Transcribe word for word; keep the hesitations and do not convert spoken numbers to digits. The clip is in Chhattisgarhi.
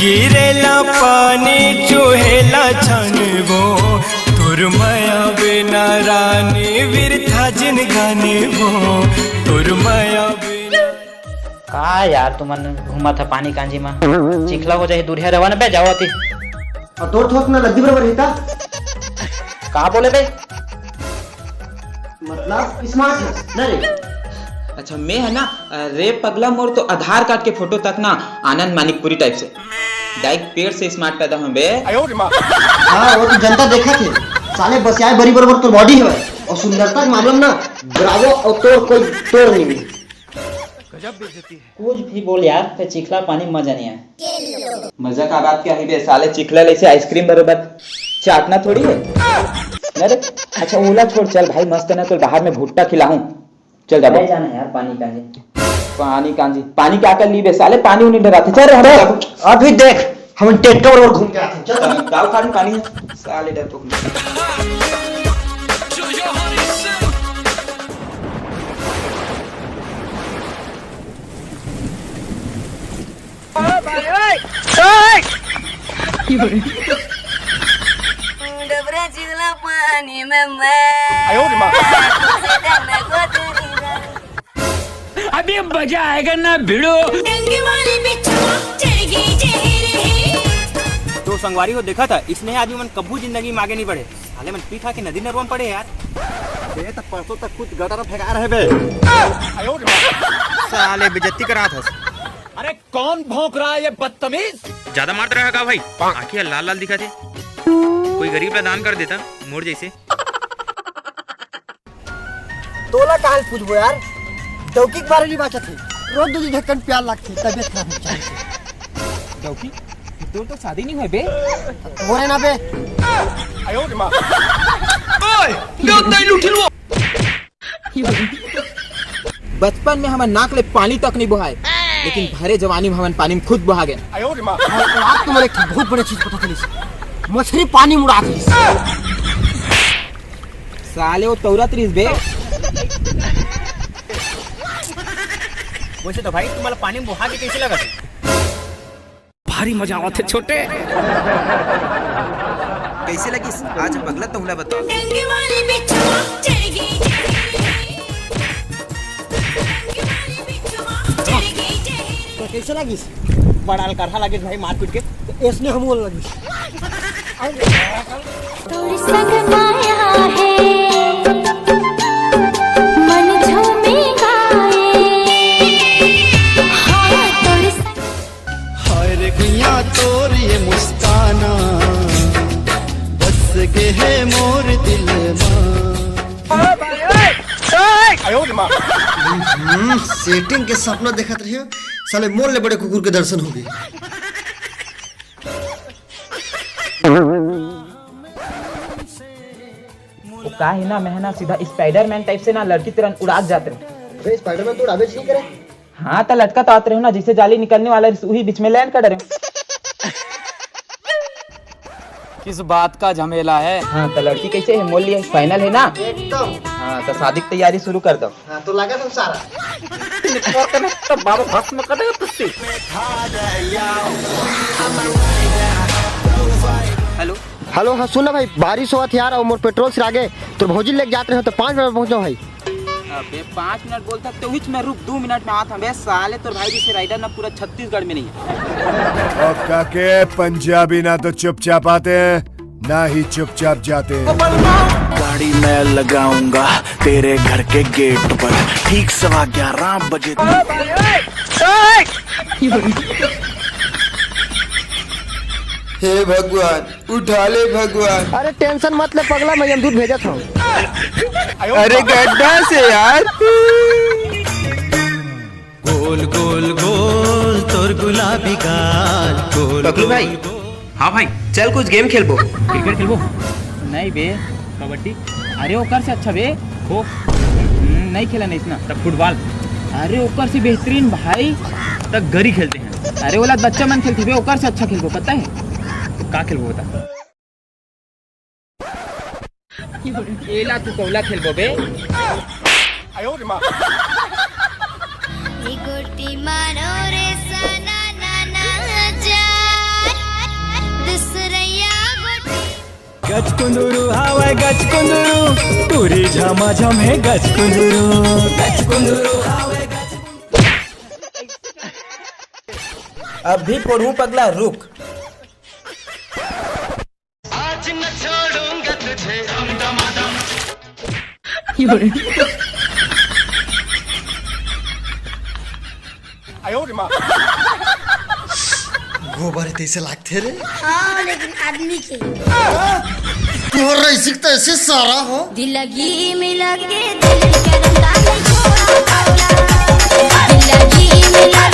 गिरेला पानी चुहेला छानबो, तोर माया बिना रानी बिरथा जिनगानी हो, तोर माया बिना। का यार, तुमन घूमत ह पानी कांजी म? चिखला हो जाही, दूरिहा रहो न बे, जाओ अति। अउ तोर थोक ना लद्दी बराबर हे ता? का बोले बे? मतलब स्मार्ट है ना रे? अच्छा, मैं है ना, अ, रे पगला, मोर तो आधार कार्ड के फोटो तक ना आनंद मानिकपुरी टाइप से। डाइक पेड़ से स्मार्ट पैदा हों बे। हाँ, वो तो जनता देखत हे। साले बसियाए बरी बरोबर तोर बॉडी हवय अउ सुंदरता के मामला में ना ब्रावो अउ तोर कोई तोड़ नहीं मिली। कुछ भी बोल यार, ते चिखला पानी मजा नहीं आए। मजा का बात क्या है बे साले, चिखला ले से आइसक्रीम बरोबर चाटना थोड़ी है। अरे अच्छा ओला छोड़, चल भाई मस्त है ना, तो बाहर में भुट्टा खिलाऊं। चल जाबो। नहीं जाना यार, पानी कांजी। पानी कांजी, पानी क्या कर ली बे साले, पानी उनी डराते। चल रे, हम अरे, जाबो। अभी देख, हम टेंटो बरोबर घूम के आते हैं। चल, चल। दाल खाने पानी है। साले डर तो। डबरा चिखला पानी में मैं। अभी मजा आएगा ना भिड़ो। डंडी वाली बिच्छू चढ़ गई जहर है। तो संगवारी हो देखा था, इसने आदमी मन कभू जिंदगी में आगे नहीं बढ़े। साले मन पी खा के नदी नरवा में पड़े यार। बे, त परसों तक खुद गटर में फेंका रहे बे। साले बेइज्जती करात हस। अरे कौन भौंक रहा है ये बदतमीज? ज्यादा मारत रहा का भाई? आँखी ह लाल लाल दिखत हे। कोई गरीब ला दान कर देता मोर जैसे। तोला काहे पूछबो यार, डौकी के बारे नहीं बाचत हे। रोज दो दिन ढक्कन प्यार लागथे, तबियत खराब हो जाए। डौकी, तोर तो शादी नहीं होय बे। मोरे ना बे। ओए, दे उतना ही लुटिलवा। बचपन में हमन नाक ले पानी तक नहीं बोहाय, लेकिन भरे जवानी में हमन पानी में खुद बोहा गए। अरे, आज तो मोला एक ठो बहुत बड़े चीज पता चलिस, मछली पानी में उड़ात रहिस। साले वो तौरत रहिस बे। वैसे तो भाई तुम्हारा पानी में बोहा के कैसे लगा? भारी मजा आवत हे छोटे। कैसे लगिस आज पगला तहुला बताओ। डंडी वाली बिच्छू चढ़ गई जहर है। डंडी वाली बिच्छू चढ़ गई जहर है। तो कैसे लगिस? बड़ा अलकरहा लगिस भाई मारपीट के। तो ऐसने हम बोल लगिस। तोर संग माया हे, मन झूमे गाए। हाँ, तोर संग हाय रे गुइया तोर ये मुस्काना, बस गे हे मोर दिल मा। हम्म, सेटिंग के सपना देखत रहियो, साले मोर ले बड़े कुकुर के दर्शन हो गए। वो का है ना, मैं है ना सीधा स्पाइडरमैन टाइप से ना लड़की तुरंत उड़ात जात रहे। अबे स्पाइडरमैन तो उड़ाबे नहीं करे। हाँ, तो लटका तो आत रहे हो ना, जैसे जाली निकलने वाला रहे, वही बीच में लैंड कर रहे हो। किस बात का झमेला है? हाँ, तो लड़की कैसे है, मोल लिए, फाइनल है ना? एकदम। हाँ, तो शादी की तैयारी शुरू कर दो। हाँ, तो लगा तुम सारा। तो बाबा भस्म कर देगा तुझसे। हेलो। हेलो, हाँ, सुन ना भाई, बारिश होवत हे यार, अउ मोर पेट्रोल सिरागे, तोर भौजी लेके जात रहे हो, तो पाँच मिनट में पहुँच जाओ भाई। अबे, पाँच मिनट बोलता तो हिच में रुक, दो मिनट में आत हूँ। बे साले, तोर भाई जैसे राइडर ना पूरा छत्तीसगढ़ में नहीं है। ओ काके, पंजाबी ना तो चुपचाप आते हैं, ना ही चुपचाप जाते हैं। गाड़ी मैं लगाऊंगा तेरे घर के गेट पर, ठीक सवा ग्यारह बजे। हे भगवान, उठा ले भगवान। अरे टेंशन मत ले पगला, मैं यमदूत भेजत हूँ। अरे गड्ढा से यार। गोल गोल गोल तोर गुलाबी गाल, गोल पकलू भाई। हाँ भाई, चल कुछ गेम खेलबो। क्रिकेट खेलबो? नहीं बे, कबड्डी। अरे ओकर से अच्छा बे, खो, हम्म, नहीं खेला नहीं इतना। तब फुटबॉल। अरे ओकर से बेहतरीन भाई। तक गरी खेलते हैं। अरे ओला बच्चा मन खेलते बे, ओकर से अच्छा खेलबो, पता है? तो का खेलबो बता? एला तू कौला खेलबो बे? ये गोटी मारो रे सना ना ना जा। कुंदुरु हावय गच कुंदुरु, टूरी झमाझम हे गच कुंदुरु। गच कुंदुरु हावय गच कुंदुरु। अब भी पढ़ू पगला, रुक। आज न छोड़ूंगा तुझे। गोबर तैसे लागथे रे। हाँ, लेकिन आदमी के। तोहर रईसिक तैसे सारा हो। दिल लगी में लगे, दिल के रंगा में छोड़ा पावला। दिल लगी में लगे,